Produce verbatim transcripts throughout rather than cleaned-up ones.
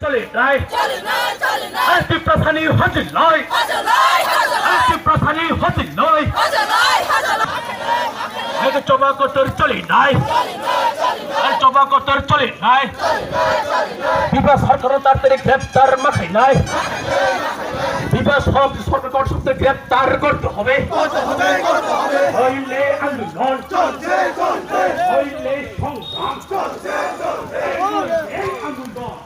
Choli nai. Choli nai, choli nai. Ar Tiprasani hojil nai. Hojil nai, hojil nai. Ar Tiprasani hojil nai. Hojil nai, hojil nai. Ego choba kotor choli nai. Choli nai, choli nai. Ar choba kotor choli nai. Choli nai, choli nai. Biba sarkar tartari greptar makhai nai. Biba sab sarkar tartari greptar korte hobe. Korte hobe, korte hobe. Hoile andolon. Choli nai, choli nai. Hoile songram. Choli nai, choli nai. Hoile andolon.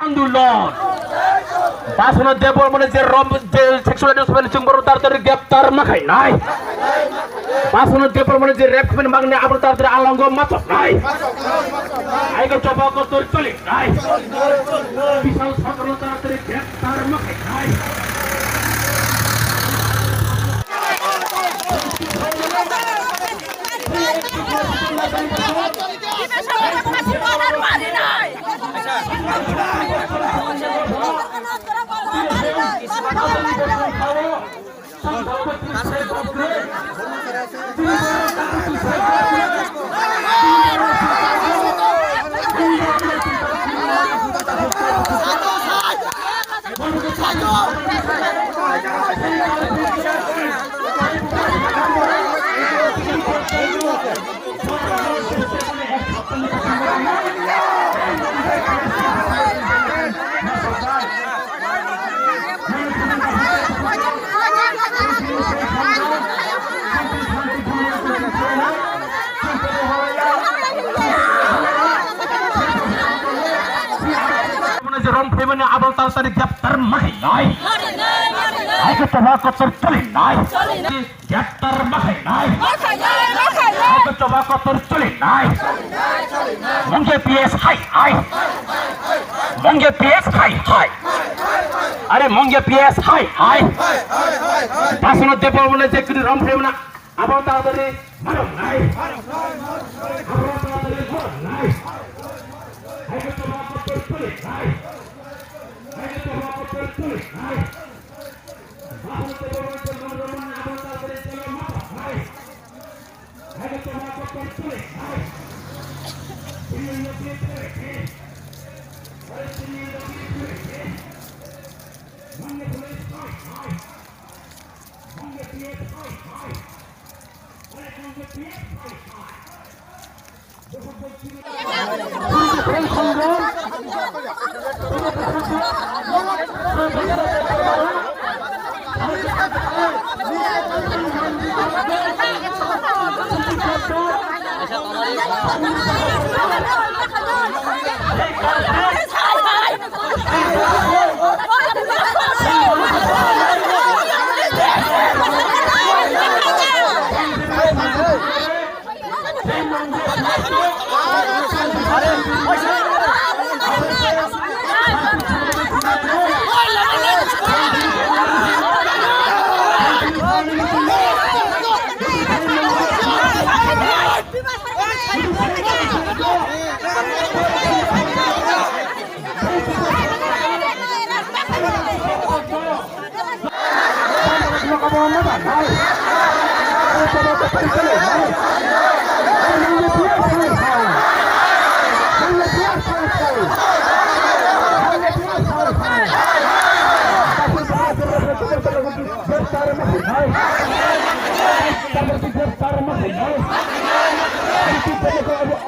Andolon. Basuna Debbarma ni je rom, je sexual harassment chwng borok tartari greptar makhai nai. Basuna Debbarma ni je rape khmani magni abo tartari alango matok nai. Aigo choba kotor choli nai. Bishal sarkar tartari greptar makhai nai. Rom phaimani abo tartari greptar makhai nai. Hai ke choba kotor choli nai. Greptar makhai nai. Hai ke choba kotor choli nai. Mungge P S hai hai. Mungge P S hai hai. Are Mungge P S hai hai. Basuna Debbarma ni je kri rom phaimani abo tartari marom nai. Abo tartari marom nai. Hai ke choba kotor choli nai. Hai ke choba kotor choli nai.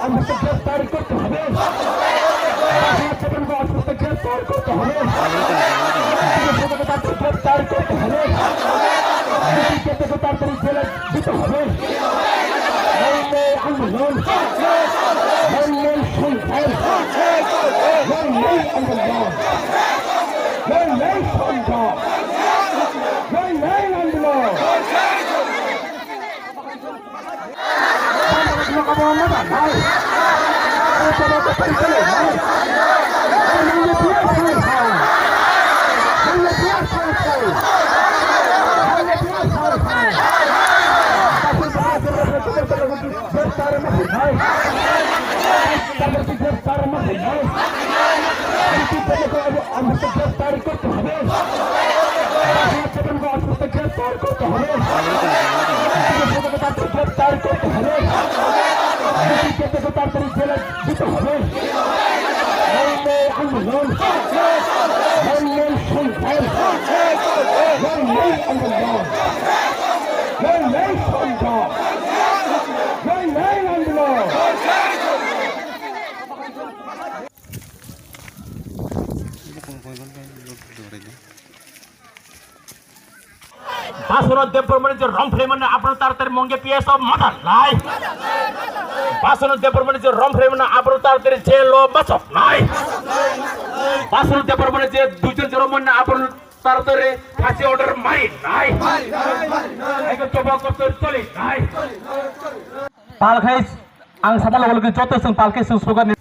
অফিসারকে গ্রেফতার করতে হবে। বাংলা সেবনকে অফিসারকে গ্রেফতার করতে হবে। বিদেশিদেরকে গ্রেফতার করতে হবে। বিদেশিদেরকে তাড়াতাড়ি জেলে দিতে হবে। লড়লেই আন্দোলন, লড়লেই সংগ্রাম, লড়লেই আন্দোলন, লড়লেই সংগ্রাম, লড়লেই আন্দোলন। গ্রেফতার করতে হবে। গ্রেফতার করতে হবে। তাড়াতাড়ি জেলে দিতে হবে। লড়লেই আন্দোলন, লড়লেই সংগ্রাম, লড়লেই আন্দোলন, লড়লেই সংগ্রাম, লড়লেই আন্দোলন। Basono Debbarmani je romphreimani abono taratari mungya P S O mata nai. Basono Debbarmani je romphreimani abono taratari jelo masok nai. Basono Debbarmani je duijon joromani abono taratari phasi order mari nai. Eko choba kotor choli nai. Palkhai ang sama logo logo joto song palkhai song slogan